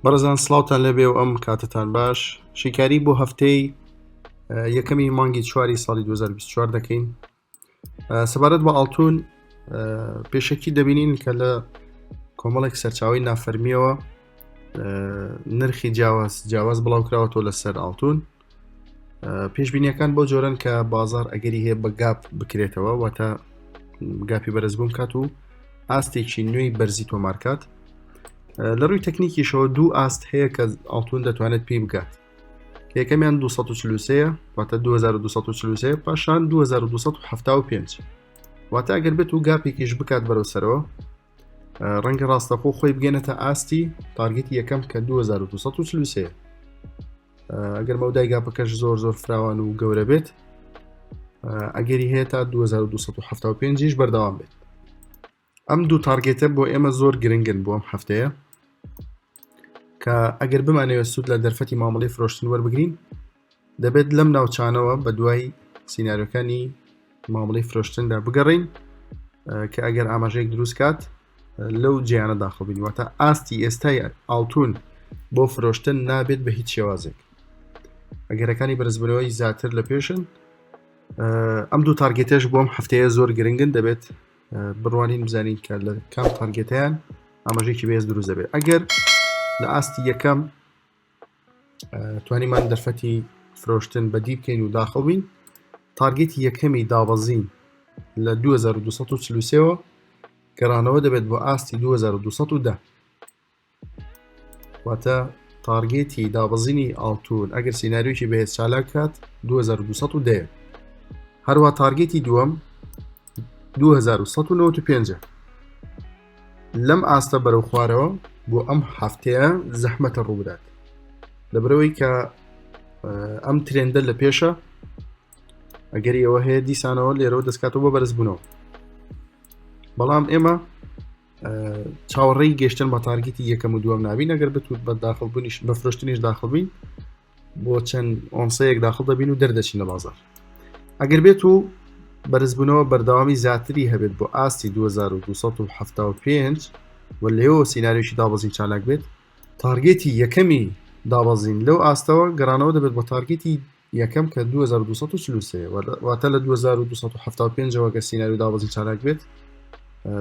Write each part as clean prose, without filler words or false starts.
بەڕێزان سڵاوتان لێبێ و ئەم کاتتان باش شیکاری بۆ هەفتەی یەکەمی مانگی چواری ساڵی 2024 دەکەین سەبارەت بە ئاڵتون پێشەکی دەبینین کە لە کۆمەڵێک سەرچاوی نافەرمیەوە نرخی جیاواز جیاواز بڵاو کراوەتەوە لەسەر ئاڵتون پێشبینیەکان بۆ جۆرن کە بازار ئەگەری هەیە بە gap بکرێتەوە واتە gap ی بەرزبوون کات و ئاستێکی نوێی بەرزی تۆمارکات لە ڕووی تەکنیکیشەوە دوو ئاست هەیە کە ئاڵتون دەتوانێت پێی بگات یەکەمیان 243 واتە 2243 پاشان 2275 واتە ئەگەر بێت و gap ێکیش بکات بەرەو سەرەوە ڕەنگە ڕاستەخۆ خۆی بگەنێتە ئاستی target ی یەکەم کە 2243 ئەگەر مەودای gap ەکەش زۆر زۆر فراوان و گەورە بێت ئەگەری هەیە تا 2275یش بەردەوام بێت ئەم دوو target ە بۆ ئێمە زۆر گرنگن بۆ ئەم هەفتەیە کە ئەگەر بمانەوێت سوود لە دەرفەتی مامەڵی فرۆشتن وەربگرین دەبێت لەم ناوچانەوە بە دوای سیناریۆکانی مامەڵی فرۆشتندا بگەڕین کە ئەگەر ئاماژەیەک دروست کات لەو جیانە داخڵ بین واتە ئاستی ئێستای ئاڵتون بۆ فرۆشتن نابێت بە هیچ شێوازێک ئەگەرەکانی بەرزبوونەوەی زیاتر لە پێشن ئەم دوو target ەش بۆم هەفتەیە زۆر گرنگن دەبێت بڕوانین بزانین کە لە کام target ەیان ئاماژێکی بەێز دروست دەبێت ئەگەر لە ئاستی یەکەم توانیمان دەرفەتی فرۆشتن بەدی بکەین و داخڵ بین target ی یەکەمی دابەزین لە 2243ەوە گەڕانەوە دەبێت بۆ ئاستی 2210 واتە target ی دابەزینی ئاڵتون ئەگەر سیناریۆکی بەهێز چالاک کات 2210 هەروە target ی دووەم 2195 لەم ئاستە بەرەو خوارەوە بۆ ئەم هەفتەیە زەحمەتە ڕووبدات لەبەرەوەی کە ئەم trend ە لە پێشە ئەگەری ئەوە هەیە دیسانەوە لێرەوە دەستکاتەوە بە بەرزبوونەوە بەڵام ئێمە چاوەڕێی گەشتن بە target ی یەکەم و دووەم نابین ئەگەر بتوت بە داخڵ بوونیش بە فرۆشتنیش داخڵ بین بۆ چەند ئۆنسەیەک داخڵ دەبین و دەردەچین لە بازار ئەگەر بێت و بەرزبوونەوە بەردەوامی زیاتری هەبێت بۆ ئاستی 2275 و لێەوە سیناریۆکی دابەزین چالاک بێت target ی یەکەمی دابەزین لەو ئاستەوە گەڕانەوە دەبێت بۆ target ی یەکەم کە 2243 واتە لە 2275ەوە گەر سیناریۆ دابەزین چالاک بێت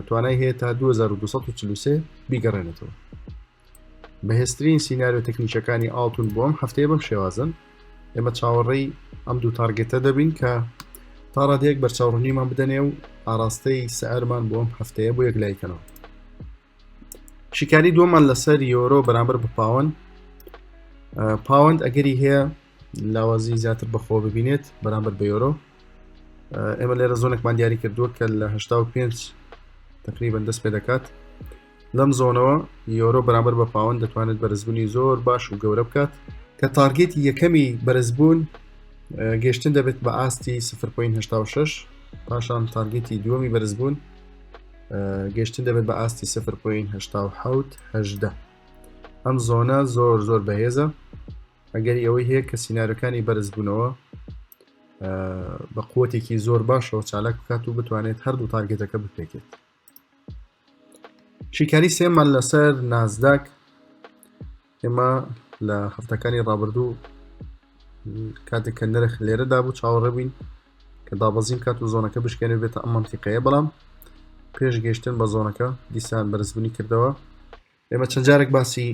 توانای هەیە تا 2243 بیگەڕێنێتەوە بەهێزترین سیناریۆ تەکنیکەکانی ئاڵتون بۆ ئەم هەفتەیە بەم شێوازن ئێمە چاوەڕێی ئەم دوو target ە دەبین کە تا ڕادەیەک بەرچاوڕوونیمان بدەنێ و ئاراستەی سعرمان بۆ ئەم هەفتەیە بۆ یەکلایکەنەوە شیکاری دووەمان لەسەر یۆرۆ بەرامبەر بە پاوەند پاوەند ئەگەری هەیە لاوازی زیاتر بەخۆ ببینێت بەرامبەر بە یۆرۆ ئێمە لێرە zone ێکمان دیاری کردووە کە لە 85 تقریبا دەست پێ دەکات لەم zone ەوە یۆرۆ بەرامبەر بە پاوەند دەتوانێت بەرزبوونی زۆر باش و گەورە بکات کە target ی یەکەمی بەرزبوون گەشتن دەبێت بە ئاستی 0.86 پاشان target ی دووەمی بەرزبوون گەشتن دەبێت بە ئاستی 0.87 هەژدە ئەم zone ە زۆر زۆر بەهێزە ئەگەری ئەوەی هەیە کە سیناریۆکانی بەرزبوونەوە بە قوتێکی زۆر باشەوە چالاک بکات و بتوانێت هەردوو target ەکە بپێکێت شیکاری سێمان لەسەر نازداک ئێمە لە هەفتەکانی ڕابردوو کاتێک کە نرخ لێرەدا بوو چاوەڕێ بووین کە دابەزین کات و zone ەکە بشکێنێ بێتە ئەم مەنتیقەیە بەڵام پێش گەیشتن بە zone ەکە دیسان بەرزبوونی کردەوە ئێمە چەند جارێک باسی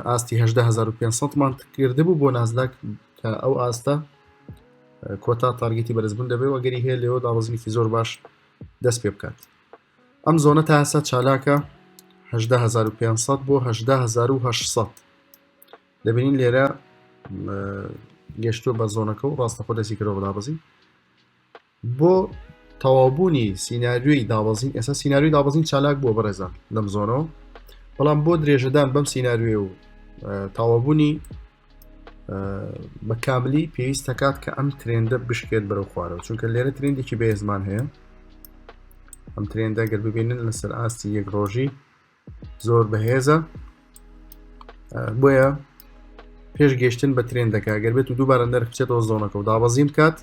ئاستی 18500 مان کردبوو بۆ نازداک کە ئەو ئاستە کۆتا target ی بەرزبوون دەبێت وەگەری هەیە لێەوە دابەزینێکی زۆر باش دەست پێ بکات ئەم zone ە تا ئێستا چالاکە 18500 بۆ 18800 دەبینین لێرە گەشتووە بە zone ەکە و ڕاستەخۆ دەستی کردەوە بە دابەزین بۆ تەواوبوونی سیناریۆی دابەزین ئێستا سیناریۆی دابەزین چالاک بووە بەڕێزان لەم zone ەوە بەڵام بۆ درێژەدان بەم سیناریۆ و تەواوبوونی بە کاملی پێویست دەکات کە ئەم trend ە بشکێت بەرەو خوارەوە چونکە لێرە trend ێکی بەهێزمان هەیە ئەم trend ە گەر ببینن لەسەر ئاستی یەک ڕۆژی زۆر بەهێزە بۆیە پێش گەشتن بە trend ەکە گەر بێت و دووبارە نرخ بچێتەوە zone ەکە و دابەزین بکات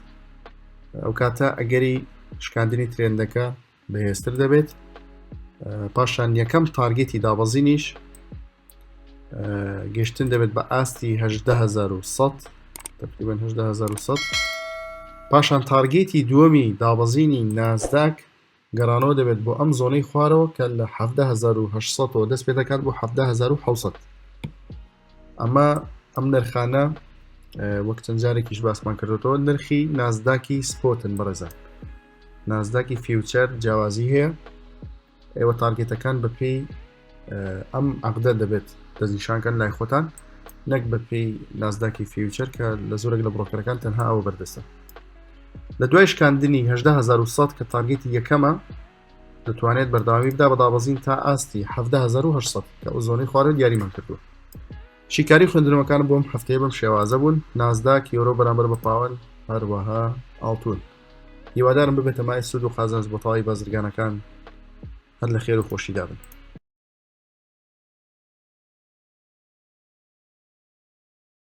ئەو کاتە ئەگەری شکاندنی trend ەکە بەهێزتر دەبێت پاشان یەکەم target ی دابەزینیش. گەشتن دەبێت بە ئاستی 18100 تقریبا 18100 پاشان target ی دووەمی دابەزینی نازداک گەڕانەوە دەبێت بۆ ئەم zone ەی خوارەوە کە لە 17800ەوە دەست پێ دەکات بۆ 17700 ئەمە ئەم نرخانە وەک چەند جارێکیش باسمان کردوەوە نرخی نازداکی spot ن بەڕێزان نازداکی future جیاوازی هەیە ئێوە target ەکان بەپێی ئەم عقدە دەبێت دەستنیشانکەن لای خۆتان نەک بەپێی نازداکی future کە لە زۆرێک لە broker ەکان تەنها ئەوە بەردەستە لە دوای شکاندنی 18100 کە target ی یەکەمە دەتوانێت بەردەوامی بدا بە دابەزین تا ئاستی 17800 کە ئەو zone ەی خوارە دیاریمان کردووە. شیکاری خوێندنەوەکان بۆم هەفتەیە بەم شێوازە بوون نازداک یۆرۆ بەرامبەر بە پاوەن هەروەها ئاڵتون هیوادارم ببێتە مای سوود و قازانج بۆ تەواوی بازرگانەکان هەر لە خێر و خۆشیدا بن.